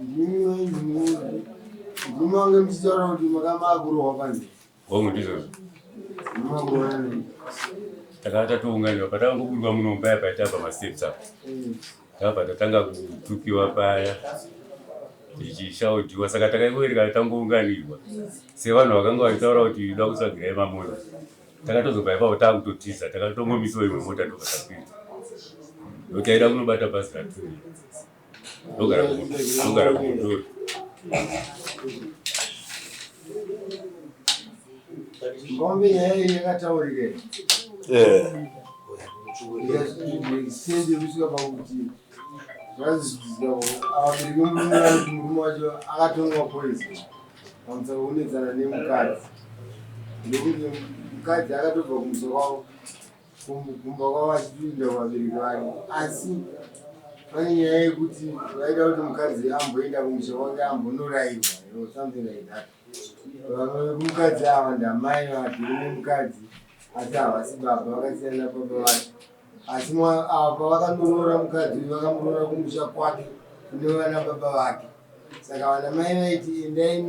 Ndimi mange muchitaura kuti makamakurohwa panze. Hongu ndizvozvo. Takava tatounganirwa patangoburuka muno mumba paita pamasteps apo. Takabva tatanga kutukiwa paya tichishaudhiwa saka takaingoereka tangounganirwa sevanhu vakanga vachitaura kuti da kutsvagirai mamota takatozobva ipapo takutotiza takatongomisiwa imwe mota ndobva takwira ndotaida kunobata bhazi raturi ndogara kumuduri Ngombe nyaya iyi yakataurika eh. Sende kusvika pakuti vabereki vemurume vanoti murume wacho akatonwa poison pamusana pekunetsana nemukadzi nekuti mukadzi akatobva kumusha kwavo kumba kwavo vachitoenda kuvabereki vake asi pane nyaya yekuti vaida kuti mukadzi amboenda kumusha kwake ambonorairwa or something like that vamwe vekumukadzi ava ndamai vadhiri nemukadzi asi havasi baba vakasiyana nababa vacho asi ava pavakanoroora mukadzi uyu vakamuroora kumusha kwake kune vana baba vake saka vana mai vaiti endai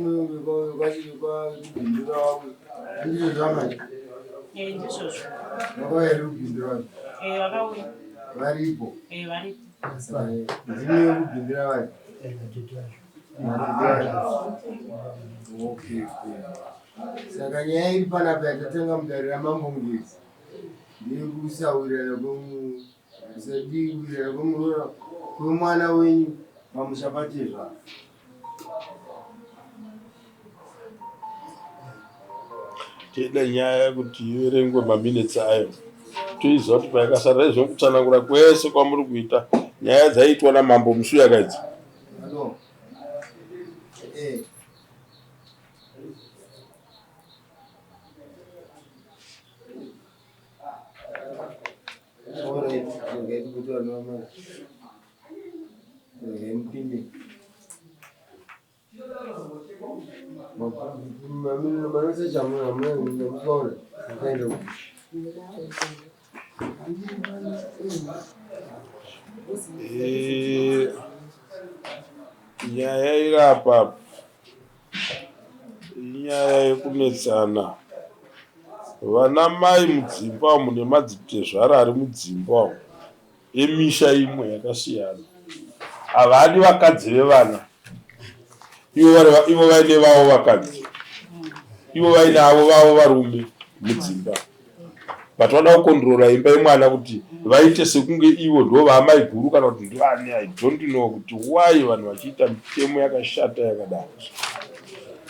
kwakubhindura wavo ndizvo zvamai eh, ndizvozvo vakauya here kubhindura vacho eh, vakauya varipo eh, varipo ndimi yekubhindura vacho okay saka nyaya iri panapa yatatanga mudare ramambo ngezi ndeyekusawirirana kwemu kwemuroora kwemwana wenyu pamusha patezvara. Tida nyaya kuti iverengwe maminitsi ayo toiziva kuti payakasarira izvo kutsanangura kwese kwamuri kuita nyaya dzaiitwa namambo musuya kaidzi. Hello. Eh. Eh, nyaya iri apa Inyaya yekunetsana. Vana mai mudzimba umu nemadzitezvara ari mudzimba umu emisha imwe yakasiyana havadi vakadzi vevana ivo vaine vavo vakadzi ivo vaine avo vavo varume mudzimba but vanoda kukondrora imba yemwana kuti vaite sekunge ivo ndo vaamaiguru kana kuti ndivani i don't know kuti why vanhu vachiita mitemo yakashata yakadaro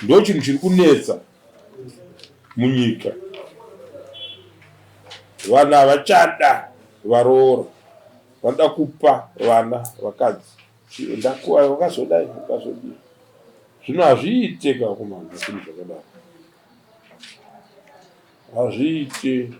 ndo chinhu chiri kunetsa munyika vanhu havachada varoora vanoda kupa vana vakadzi ndakuva wakazodai wakazodii zvino hazviite kakumana zvinhu zvakadaro Hazviite.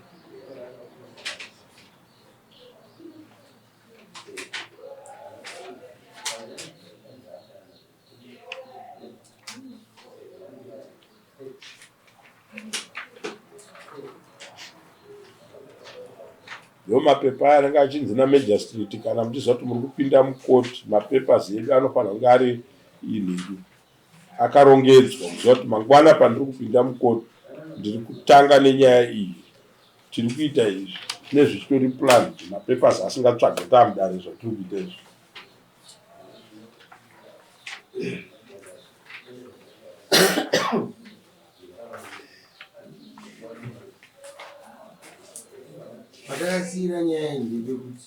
Ndo mapepa aya anenge achinzi namajor street kana muchiziva kuti muri kupinda mukoti mapapers edu anofanira kunge ari inhingi akarongedzwa kuziva kuti mangwana pandiri kupinda mukoti ndiri kutanga nenyaya iyi tiri kuita izvi nezvichitori plan mapapers asingatsvage taamudare zvatiri kuita izvi Patakasiira nyaya iyi ndepekuti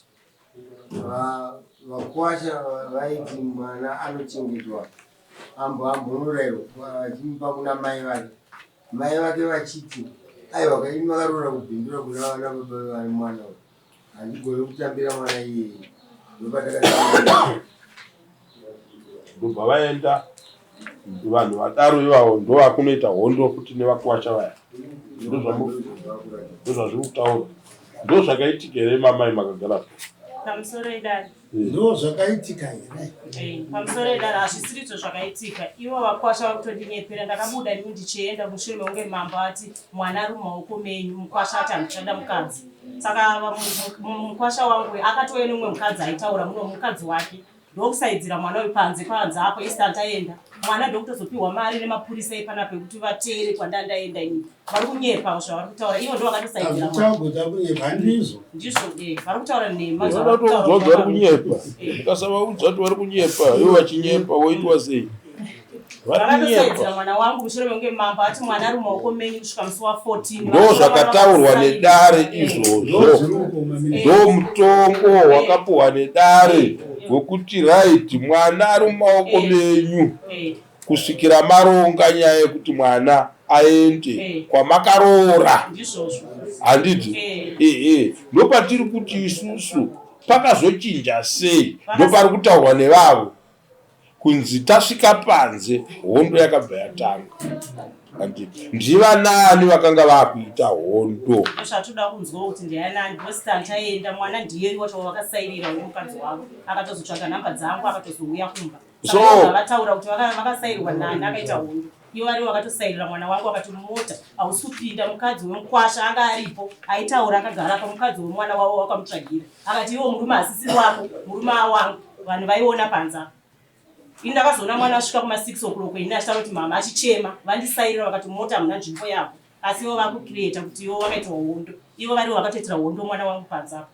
Vakwasha vaiti mwana anochengetwa ambo ambonorairwa vachimupa kuna mai vake mai vake vachiti aiwa kaini makaroora kubhindura kuna vana baba vane mwana uyu handigone kutambira mwana iyeye ndopatakaa ndobva vaenda vanhu vadaro ivavo ndovakunoita hondo futi nevakuwasha vaya ndozvazviri kutaura ndozvakaitika here mamai makagara pamusoro idare ndo zvakaitika here eh, pamusoro idare hazvisirizvo zvakaitika ivo vakwasha vakutondinyepera ndakabuda ini ndichienda mushure mekunge mambo ati mwana ari mumaoko menyu mukwasha ati handichada mukadzi saka mukwasha wangu akatouya nemumwe mukadzi aitaura muno mukadzi wake. Ndokusaidzira mwana uyu panze panze apo isi andaenda mwana ndokutozopiwa mari nemapurisa epanapa ekuti vateere kwandandaenda ini. Vari kunyepa zvavari kutaura ivo ndo vakatosaidzira mwana. Hazvichagoda kunyepa handizvo. Ndizvo eh vari kutaura nhema Unoda zvavari kutoudza kuti vari kutaura. kunyepa. Eh. Ukasavaudza kuti vari kunyepa, ivo vachinyepa woitwa sei? Vari Vakatosaidzira kunyepa. mwana wangu mushure mekunge mambo ati mwana ari mumaoko menyu kusvika musi wa 14. Ndo zvakataurwa nedare Ndo izvozvo. zviri ukoma mini. Ndo mutongo wakapuhwa nedare wekuti right mwana ari mumaoko menyu Eh, kusvikira maronga nyaya yekuti mwana aende Eh. kwamakaroora. Ndizvozvo. Handiti? Eh. Ehe, ndopatiri kuti isusu pakazochinja sei, ndopari kutaurwa nevavo kunzi tasvika panze hondo yakabva yatanga. Handiti? Ndivanaani vakanga vakuita hondo? Zvatoda kunzwa kuti ndianani because tantaenda mwana ndiye wacho wavakasairira nemukadzi wavo akatozotsvaga nhamba dzangu akatozouya kumba. So- Saka vataura kuti vakasairirwa nani akaita hondo. Ivo varivo vakatosairira mwana wangu akati mumota hausi kupinda mukadzi wemukwasha anga aripo aitaura akagara apa mukadzi wemwana wavo wakamutsvagira akati iwo murume hasisiri wako murume awangu vanhu vaiona panze apa. Ini ndakazoona mwana asvika kuma 6 o'clock ini achitaura kuti mama achichema vandisairira vakati mota hamuna nzvimbo yako asi ivo vakucreata kuti ivo vakaitwa hondo ivo varivo vakatoitira hondo mwana wangu panze apa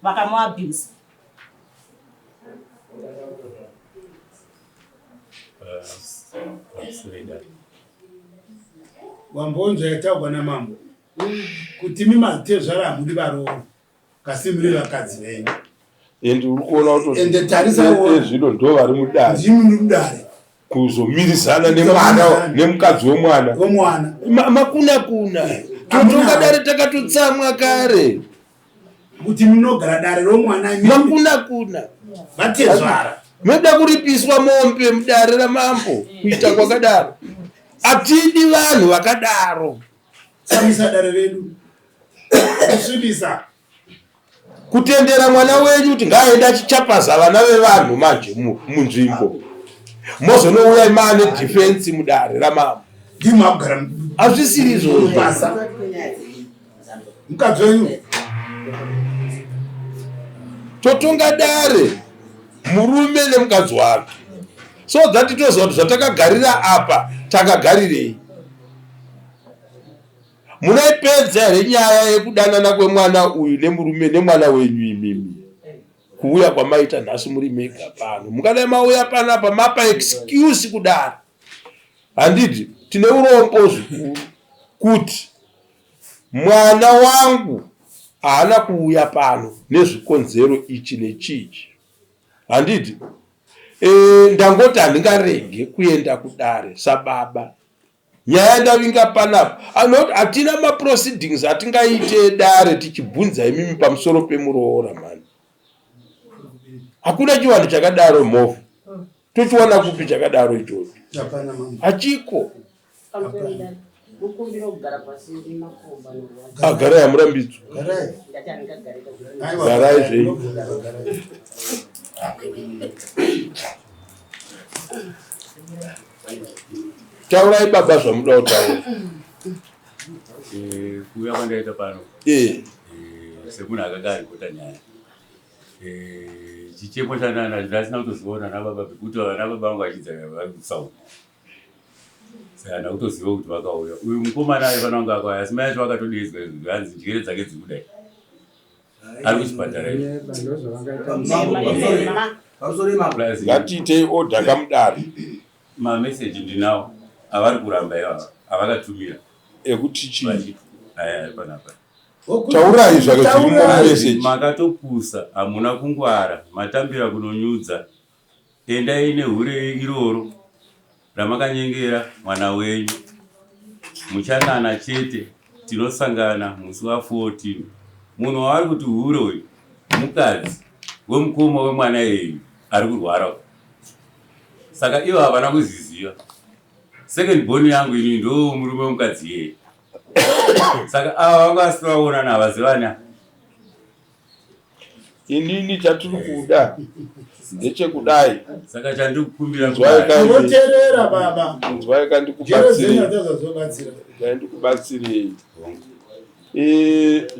vakamuabuse. Wambonzwa yataurwa namambo kuti imi mazitezvara hamudi varoora kasi muri vakadzi venyu. And uri kuona kuti Ende tarisa uone. zvino ndo vari mudare Ndimi muri mudare kuzomirizana nemwana nemukadzi wemwana. wemwana. Makuna kuna. Totonga dare takatotsamwa kare. Kuti munogara dare romwana imi Makuna kuna. vatezvara. Munoda kuripiswa mombe mudare ramambo kuita kwakadaro. Hatidi vanhu vakadaro. Tsamisa dare redu. Kusvibisa. Kutendera mwana wenyu kuti ngaaende achichapaza vana vevanhu manje munzvimbo. Mozonouya maane defense mudare ramambo. Ndimi makugara Hazvisiri izvozvo. basa. Mukadzi wenyu. Totonga dare murume nemukadzi wake. So that toziva kuti zvatakagarira apa takagarirei. Munoipedza here nyaya yekudanana kwemwana uyu nemurume nemwana wenyu imimi? Kuuya kwamaita nhasi muri mega pano. Mungadai mauya panapa mapa excuse kudaro. Handiti tine urombo zvikuru kuti mwana wangu haana kuuya pano nezvikonzero ichi nechichi. Handiti ndangoti handingarege kuenda kudare sababa. Nyaya ndavinga panapa anoti hatina maproceedings atingaite dare tichibvunza imimi pamusoro pemuroora mani. Hakuna chivanhu chakadaro mhofu. Tochiwana kupi chakadaro ichocho? Hapana mama. Hachiko. Mukumbiro kugara pasi nemakomba norwadza. Agarai hamurambidzwi. Garai. Ndati handingagarika. Aiwa, Garai zvenyu. Munogona, garai. Taurai baba zvamuda kutaura. Kuuya kwandaita pano semunhu akanga arikota nyaya. Chichemo chanana ndasina kutoziona nababa kuti vana baba vangu vachidza vari kuSouth. Saka handina kutoziva kuti vakauya. Uyu mukomana aifanira kunge akauya asi mai acho vakatodeedzwa izvo hanzi njere dzake dziri kudai. Ari kuchipatara izvo. Ngatiitei order kamudare. Mameseji ndinawo avari kuramba ivava avakatumira. Ekuti chii? Aya panapa. Taurai zvake zviri mumessage. Makatopusa hamuna kungwara matambira kunonyudza. Endai nehure iroro ramakanyengera mwana wenyu. Muchanana chete tinosangana musi wa 14. Munhu wavari kuti hure uyu mukadzi wemukoma wemwana iyeyu ari kurwara. Saka ivo havana kuzviziva. Second born yangu ini ndo murume wemukadzi iyeye. Saka ava vanga vasina vaonana havazivani. Inini chatiri kuda ndechekudai. Saka chandiri kukumbira Unoteerera baba. Nzwai Njere dzenyu kandikubatsirei. hadzazobatsira. Nzwai ndikubatsirei.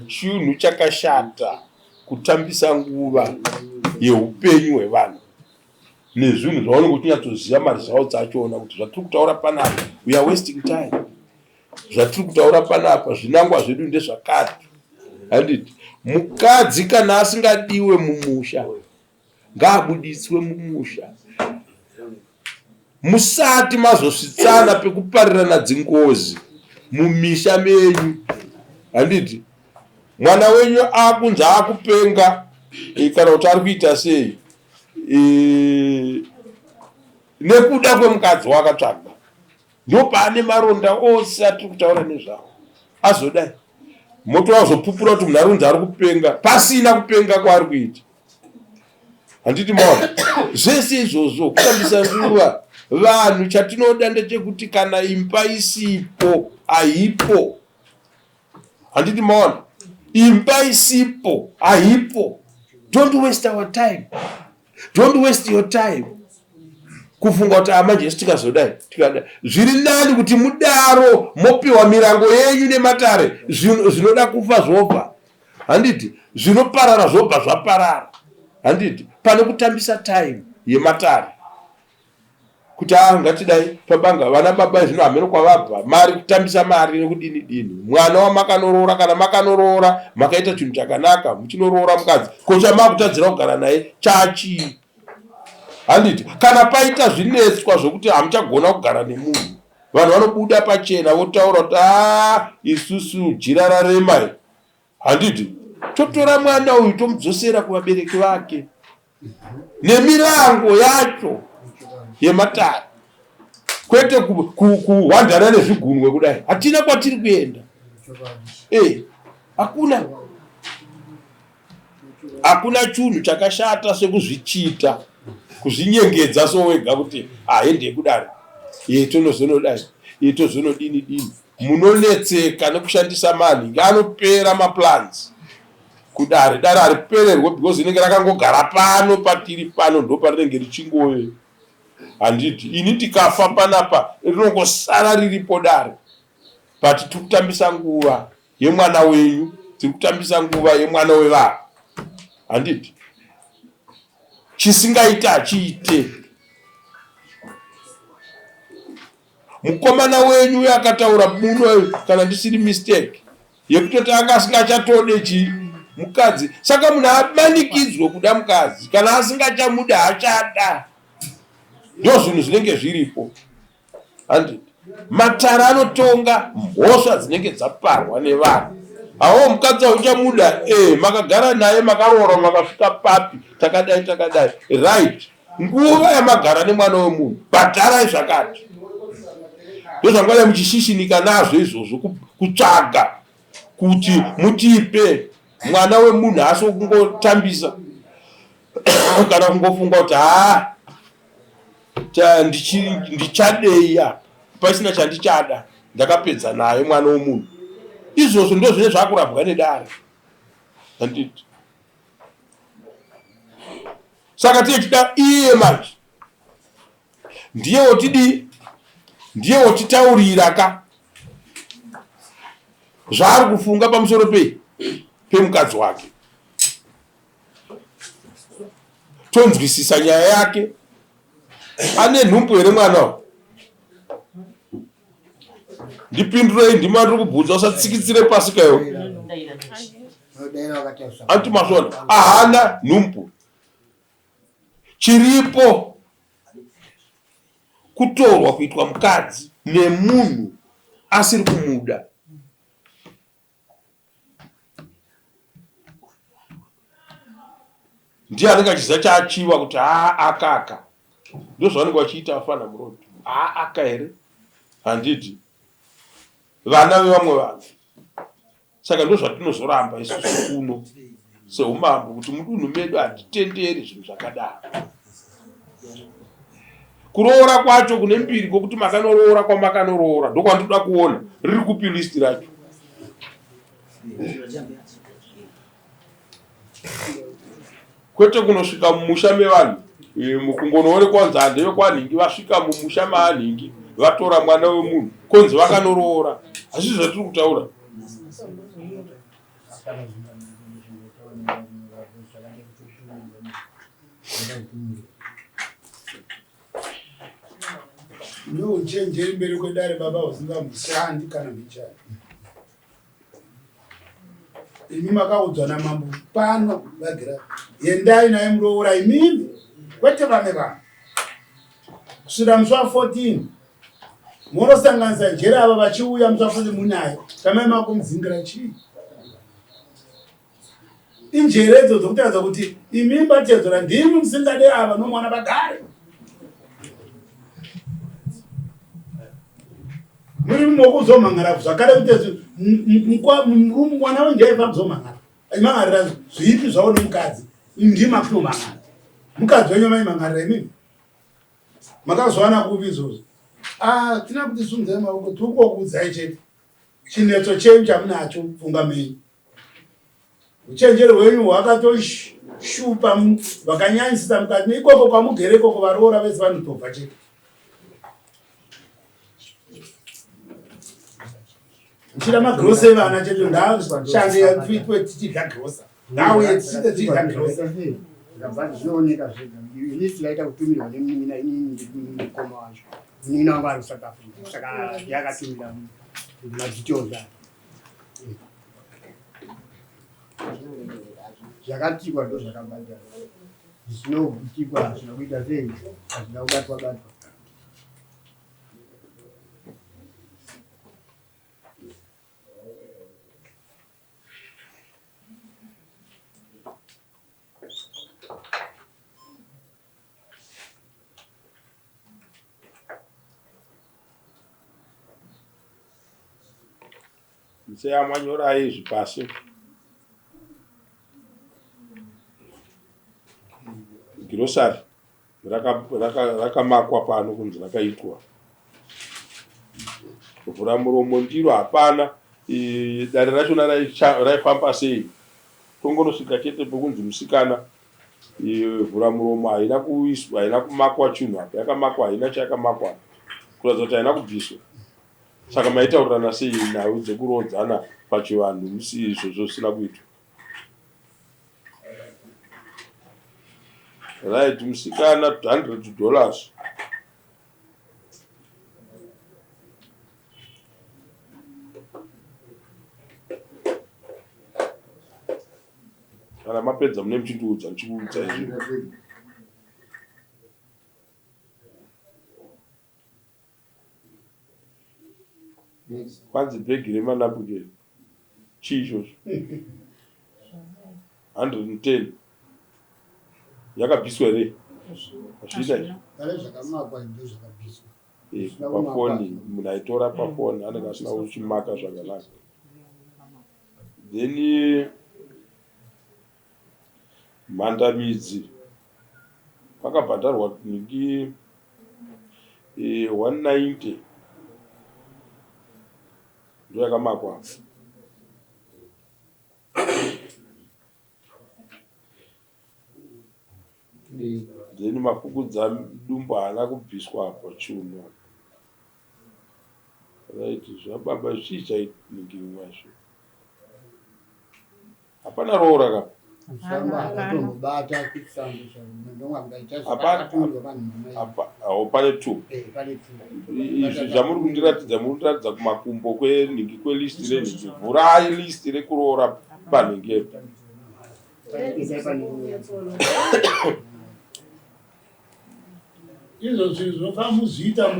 Chinhu chakashata kutambisa nguva yeupenyu hwevanhu. Nezvinhu zvaunenge uchinyatsoziva maresults achona kuti zvatiri kutaura panapa, we are wasting time. Zvatiri kutaura panapa, zvinangwa zvedu ndezvakati. Handiti mukadzi kana asingadiwe mumusha ngaabuditswe mumusha. Musati mazosvitsana pekuparirana dzingozi mumisha menyu. Handiti mwana wenyu akunzi akupenga eh, kana kuti ari kuita sei eh, nekuda kwemukadzi waakatsvaga ndopaane maronda ose atiri kutaura nezvawo azodai moto azopupura kuti munhu arunzi ari kupenga pasina kupenga kwaari kuita handiti maona zvese izvozvo kutambisa nguva vanhu chatinoda ndechekuti kana imba isipo haipo handiti maona imba isipo haipo don't waste our time don't waste your time kufunga kuti amanje ah, isu tikazodai tikadai zviri nani kuti mudaro mopiwa mirango yenyu nematare zvinoda kufa zvobva handiti zvinoparara zvobva zvaparara handiti pane kutambisa time yematare kuti a ah, ngatidai pabanga vana baba zvino hameno kwavabva mari kutambisa mari nekudini dini mwana wamakanoroora kana makanoroora makaita chinhu chakanaka muchinoroora mukadzi ko chamakutadzira kugara naye chachii handiti kana paita zvinetswa zvokuti hamuchagona kugara nemunhu vanhu vanobuda pachena votaura kuti a ah, isusu jira rarema handiti totora mwana uyu tomudzosera kuvabereki vake nemirango yacho yematare kwete kuhwandana nezvigunwe kudai hatina kwatiri kuenda eh, hakuna hakuna chunhu chakashata sekuzvichita kuzvinyengedza sowega kuti ahende kudaro ye tonozonodai ye tozonodini dini munonetseka nekushandisa manhingi anopera maplans kudare dare haripererwe because inenge rakangogara pano patiri pano ndoparinenge richingove handiti ini ndikafa panapa rinongosara riripo dare but tiri kutambisa nguva yemwana wenyu tiri kutambisa nguva yemwana wevanhu handiti chisingaite hachiite Mukomana wenyu uyo akataura muno kana ndisiri mistake yekutoti anga asingachatode chi mukadzi saka munhu amanikidzwe kuda mukadzi kana asingachamuda hachada ndo zvinhu zvinenge zviripo handiti matare anotonga mhosva dzinenge dzaparwa nevanhu awo mukadzi auchamuda e eh, makagara naye makaroora makasvika papi takadai takadai right nguva yamagara nemwana wemunhu bhadharai zvakati ndozvangwaya muchishishinika nazvo izvozvo kutsvaga kuti mutipe mwana wemunhu asi kungotambisa kana kungofunga kuti haa ndichadei apa pasina chandichada ndakapedza naye mwana wemunhu izvozvo ndozvine zvakurambwa nedare handiti saka tichida iye manje ndiye wotidii ndiye wotitaurira ka zvaari kufunga pamusoro pei pemukadzi wake tonzwisisa nyaya yake ane nhumbu here mwana u ndipindurei ndima ndiri kubvunza usatsikitsire pasi kaiwo anti masvona ahana nhumbu chiripo kutorwa kuitwa mukadzi nemunhu asiri kumuda ndiye anenge achiziva chaachiva kuti haa akaka ndozvavanenge vachiita afana muroad haa aka here handiti vana vevamwe vanhu saka ndozvatinozoramba isusu kuno seumambo kuti mudunhu medu hatitenderi zvinhu zvakadaro kuroora kwacho kune mbiri kwokuti makanoroora kwamakanoroora ndokwandinoda kuona riri kupi list racho kwete kunosvika mumusha mevanhu eh, kungonoonekwa kunzi handeve kwanhingi vasvika mumusha maanhingi vatora mwana wemunhu konzi vakanoroora hazvii zvatiri kutaura Neuchenjeri mberi kwedare baba husingamushandi kana mbichana. Imi makaudzwa namambo pano vagira endai naye muroora imimi kwete vamwe vanhu. Kusvira musi wa 14 monosanganisa njere ava vachiuya musi wa 14 munaye tamai makumudzingira chii? Injere idzo dzokutaridza kuti imi batedzora ndimi musingade ava nomwana vagare. Muri mokuzomhan'ara zvakare kuti mwana wenyu aifa kuzomhan'ara. Aimhan'arira zvipi zvavo nomukadzi. Ndimi makutomhan'ara. Mukadzi wenyu maimhan'arira imimi. Makazowana kupi izvozvo? Ah, tina kuti sunzai maoko tiri kungokuudzai chete. Chinetso chenyu chamunacho pfunga menyu. Uchenjeri hwenyu hwakatoshupa vakanyanyisisa mukati ikoko kwamugere ikoko varoora vese vanotobva chete. Muchida magrosa evana chete ngaashande tuitwe tichidya grosa. Ngauye tichite tichidya grosa. Zvabva zvinooneka zvega. Ini tikaita kutumirwa nemunin'ina inini ndiri mukoma wacho. Munin'ina wangu ari kuSouth Africa saka ndiye akatumira madetails aya. Zvakatikwa ndo zvakabhadharwa. Zvisinokutikwa hazvina kuita sei hazvina kubatwa batwa. Museyamwa nyorai izvi pasi. Girosari rakamakwa raka, raka pano kunzi rakaitwa. Kuvhura muromo ndiro hapana. Dare rachona raifamba sei? Tongonosvika chete pekunzi musikana vhura muromo haina kuiswa haina kumakwa chinhu apa yakamakwa haina chayakamakwa kuratidza kuti haina kubviswa. Saka maitaurirana sei nhau dzekuroodzana pachivanhu musi izvozvo zvisina kuitwa? Right, musikana 100 dollars. Kana mapedza mune muchindiudza ndichikuudza izvi. Kwanzi bhegi remanapukeni chii ichocho 110 yakabviswa here hazviita izvi Pane zvakamakwa ndo zvakabviswa. Eh, pafoni munhu aitora pafoni anenge asina kuchimaka zvakanaka then Mhandamidzi pakabhadharwa nhingi 190 ndoyakamakwa apa. Then mafukudza dumbu haana kubviswa apa chunhu apa. Right zvababa chii chainhingirinwa izvo. Hapana roora ka. Apa pane two. Izvi zvamuri kundiratidza muri kundiratidza kumakumbo kwenhingi kwelist renhingi. Vhurai list rekuroora panhingi. Izvo zvinhu zvinofanira muzviita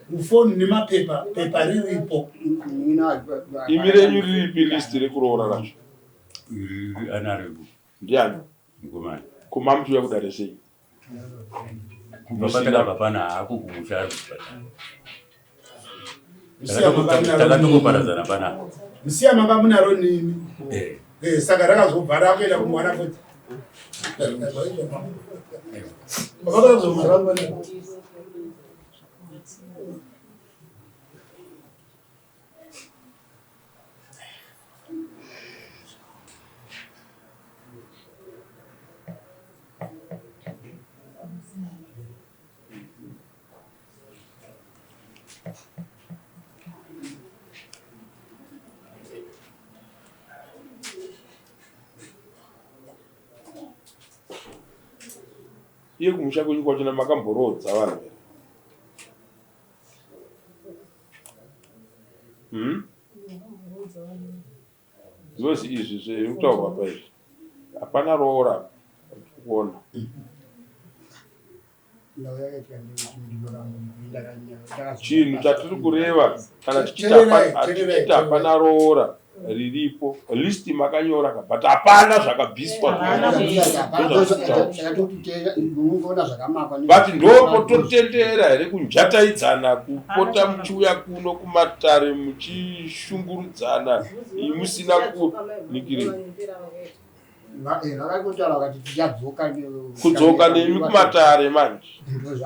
mufoni nemapepa pepa riripo. Imi renyu riripi list rekuroora racho? Anaripo. Ndiani? Mukomana. Ko mamuchiuya kudare sei? Kubva patakabva pana hako kumusha ari kuchipatara. Takatongoparadzana panapa. Musiya manga munaro nini? Eh. Eh, saka rakazobva rakuenda kumwana futi. Iye kumusha kwenyu kwachona makamboroodza vanhu here? Hmm? Because izvi zviri kutaurwa pa izvi hapana roora kuona. Chinhu chatiri kureva kana tichiti hapana roora riripo list makanyora ka but hapana zvakabviswa but ndopototendera here kunjataidzana kupota muchiuya kuno kumatare muchishungurudzana musina kunikiri kudzoka nemi kumatare manje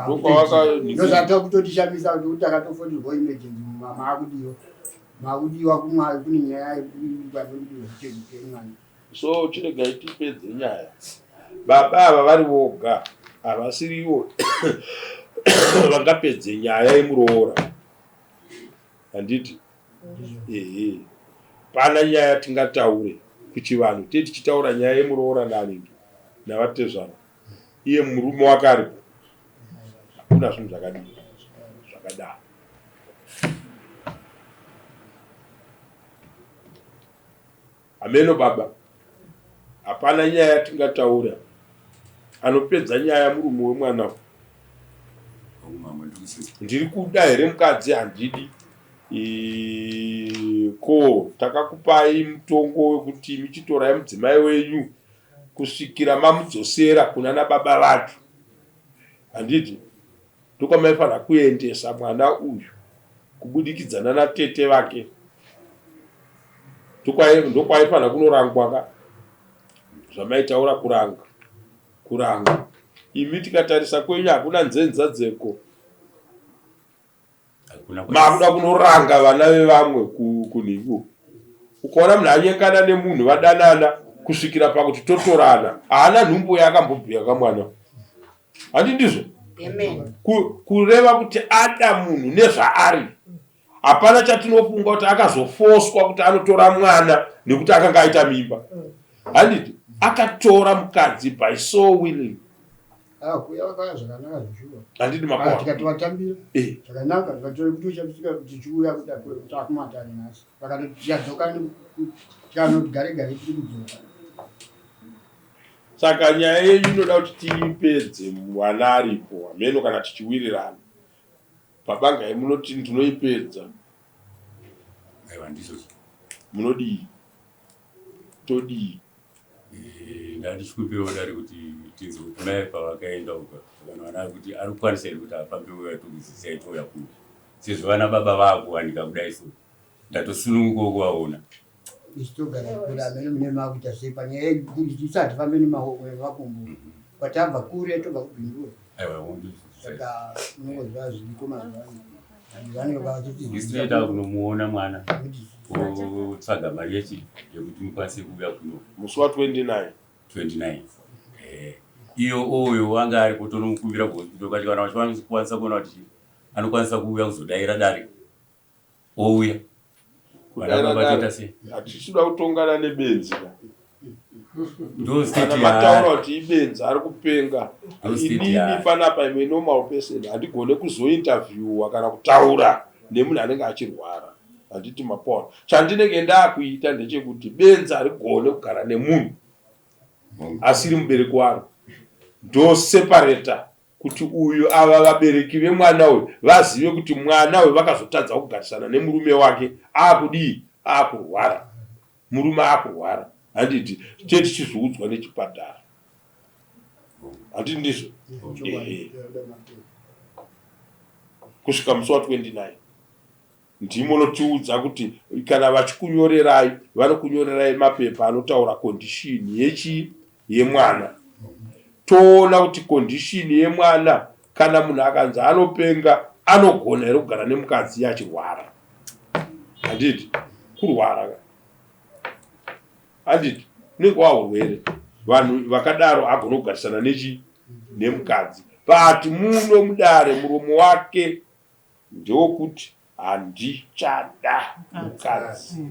ndokwavakazvatotishamisa kuti takatofonirwa emergency maakudiwa makudiwa kumwa kune nyaya yekudiwa mwana so chiregai tipedze nyaya baba ava vari voga havasirivo vangapedze nyaya yemuroora handiti ehe pana nyaya tingataure kuchivanhu tee tichitaura nyaya yemuroora naanenge navatezvara iye murume wake aripo hakuna zvinhu zvakadii zvakadaro Hameno baba, hapana nyaya yatingataura. Anopedza nyaya murume wemwana. Ndiri kuda here mukadzi handidi. Ko takakupai mutongo wekuti michitorai mudzimai wenyu kusvikira mamudzosera kuna nababa vacho. Handiti? Ndokwamaifanira kuendesa mwana uyu kubudikidza nana tete vake. Ndokwaifanira kunorangwa ka zvamaitaura kuranga kuranga. Imi tikatarisa kwenyu hakuna nzenza dzeko. Makuda kunoranga vana vevamwe kunhingu. Ukaona munhu anyengana nemunhu vadanana kusvikira pakuti totorana haana nhumbu yaakambobhuya kamwana. Handi ndizvo? Kureva kuti ada munhu nezvaari. Hapana chatinofunga kuti akazofoswa kuti anotora mwana nekuti akanga aita mimba. Handiti akatora mukadzi by so willing. Ah, kuuya vakauya zvakanaka zveshuwa. Handiti makona. Ah, tikatovatambira eh. zvakanaka zvikatore kuti uchasvika tichiuya takumatare nhasi. Vakatoti tichadzoka tikanoti gare gare tiri kudzoka. Saka nyaya yenyu inoda kuti tiipedze mwana aripo hameno kana tichiwirirana. Baba ngai munoti ndinoipedza. Aiwa ndizvozvo. Munodii? Todii? Eh, ndandichikumbirawo dare kuti tinzwe kuti mai pavakaenda uko vakanowana kuti ari kukwanisa here kuti afambe uya tokuzivisai touya kuno sezvo vana baba vaakuwanika kudai so ndatosunungukawo kuvaona. Isu togara kure amene mune makuita sei panyaya isu hatifambe nemakumbo kwatabva kure tobva kuBindura. Aiwa Saka unongoziva zviriko mazuva ano. Vanenge vachiti Isu toenda kunomuona mwana otsvaga mari yechi yekuti mukwanise kuuya kuno. Musi wa 29. 29. Eh. Iyo oyo wanga ari kutonomukumbira kuhospital kati kana vachikwanisa kuona kuti anokwanisa kuuya kuzodaira dare ouya. Vana baba toita sei? Hatisi kuda kutongana nebenzi ka. Ndo state Kana mataura kuti ibenzi ari kupenga. Ndo state Inini yaari. panapa imwe normal person handigone kuzointerviewa kana kutaura nemunhu anenge achirwara. Handiti mapona. Chandinenge ndakuita ndechekuti benzi harigone kugara nemunhu asiri mubereki waro. Ndoseparata kuti uyu ava vabereki vemwana uyu vazive kuti mwana uyu vakazotadza kugarisana nemurume wake akudii akurwara murume akurwara handiti te tichizviudzwa nechipatara handiti ndizvo ehe kusvika musi wa 29 Ndimonotiudza kuti kana vachikunyorerai vanokunyorerai mapepa anotaura condition yechii yemwana. Toona kuti condition yemwana kana munhu akanzi anopenga anogona here kugara nemukadzi achirwara. Handiti kurwara ka. Handiti unenge wahurwere. Vanhu vakadaro agona kugarisana nechi nemukadzi. But muno mudare muromo wake ndewokuti handichada mukadzi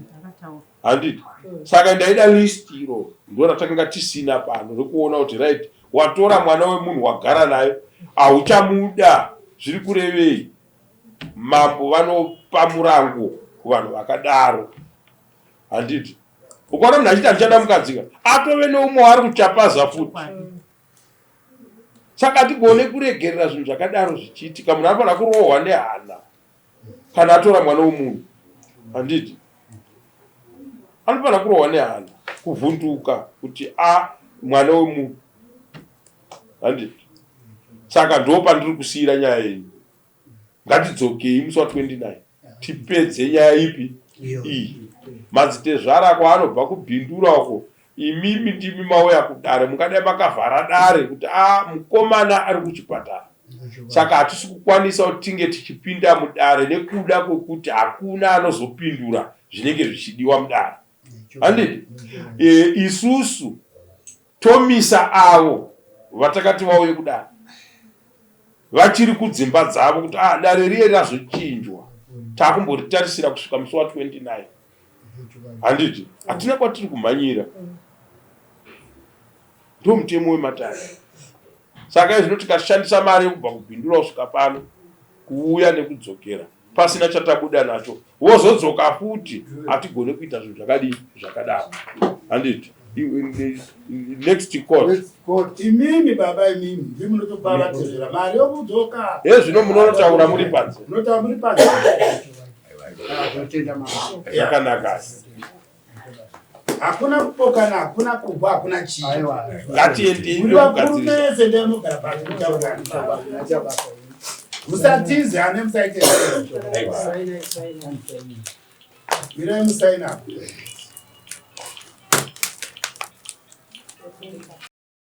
handiti saka ndaida list iro ndo ratakanga tisina pano rekuona kuti right watora mwana wemunhu wagara naye hauchamuda zviri kurevei mambo vanopa murango kuvanhu vakadaro handiti ukaona munhu achiti handichada mukadzika atove neumwe waari kuchapaza futi saka hatigone kuregerera zvinhu zvakadaro zvichiitika munhu anofanira kurohwa nehana kana atora mwana wemunhu handiti anofanira kurohwa nehana kuvhunduka kuti a mwana wemunhu handiti saka ndo pandiri kusiyira nyaya yenyu ngatidzokei musi wa 29 tipedze nyaya ipi iyi madzitezvara kwaanobva kubhindura uko imimi ndimi mauya kudare mungadai makavhara dare kuti a mukomana ari kuchipatara saka hatisi kukwanisa kuti tinge tichipinda mudare nekuda kwekuti hakuna anozopindura zvinenge zvichidiwa mudare handiti e, isusu tomisa avo vatakati vauye kudare vachiri kudzimba dzavo kuti ah, dare riye razochinjwa takumboritarisira kusvika musi wa 29 handiti hatina kwatiri kumhanyira ndo mutemo wematare saka izvino tikashandisa mari yekubva kubhindura kusvika pano kuuya nekudzokera pasina chatabuda nacho wozodzoka futi hatigone kuita zvinhu zvakadii zvakadaro handiti next court imimi baba imimi ndimi munotopa vatezvera mari yokudzoka he zvino munonotaura muri panze munotaura muri panze zvakanaka hakuna kupokana hakuna kubva hakuna chii ngatiendei vakuru mese ndemunogara pasi kutaura musatize ane musaite mirai musaina apo.